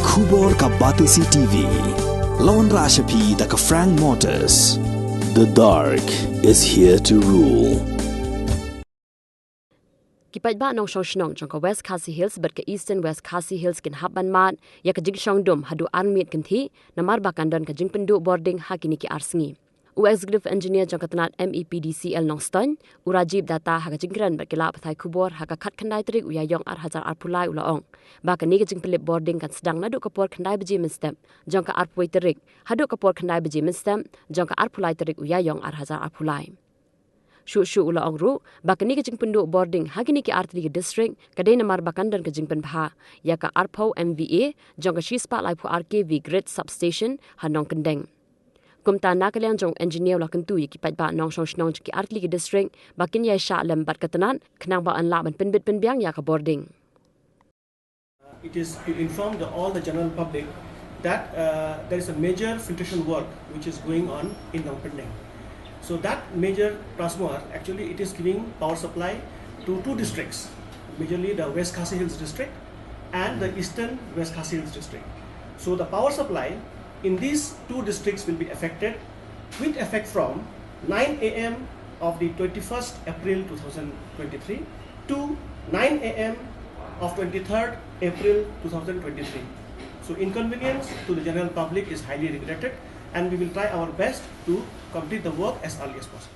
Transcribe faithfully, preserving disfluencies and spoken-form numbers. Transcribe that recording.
Khubor ka Batesi T V. Lawan Rashapi da ka Frank Motors. The dark is here to rule. Ki paidbah nongshong shnong jong ka West Khasi Hills bad ka Eastern West Khasi Hills kin hap ban mad ïa ka jingshong dum haduh ar miet kynthih namar ba kan don ka jingpynduh bording ha kine ki ar sngi. U Executive Engineer jong ka tnat M E P D C L Nongstoiñ, u Rajiv Datta, ha ka jingkren bad ki lad pathai khubor ha ka khatkhyndai tarik u Ïaïong ar hajar arphew lai u la ong ba kane ka jingpynlip bording kan sdang naduh ka por khyndai baje mynstep jong ka arphew wei tarik haduh ka por khyndai baje mynstep jong ka arphew lai tarik u Ïaïong ar hajar arphew lai. Shuh shuh u la ong ruh ba kane ka jingpynduh bording ha kine ki artylli ki district ka dei namar ba kan don ka jingpynbha ïa ka arphew M V A jong ka shispah laiphew ar K V grid substation ha Nongkyndeng. Kumta na ka liang jong u engineer u la kyntu ïa ki paidbah nongshong shnong jong ki artylli ki district ba kin ïai shah lem bad ka tnat khnang ba yn lah ban pynbit pynbiang ïa ka bording. It is to inform the, all the general public that uh, there is a major filtration work which is going on in Nongpyndeng. So that major transformer, actually, it is giving power supply to two districts, majorly the West Khasi Hills district and the Eastern West Khasi Hills district. So the power supply in these two districts will be affected with effect from nine a m of the twenty-first April two thousand twenty-three to nine a m of twenty-third April two thousand twenty-three. So inconvenience to the general public is highly regretted, and we will try our best to complete the work as early as possible.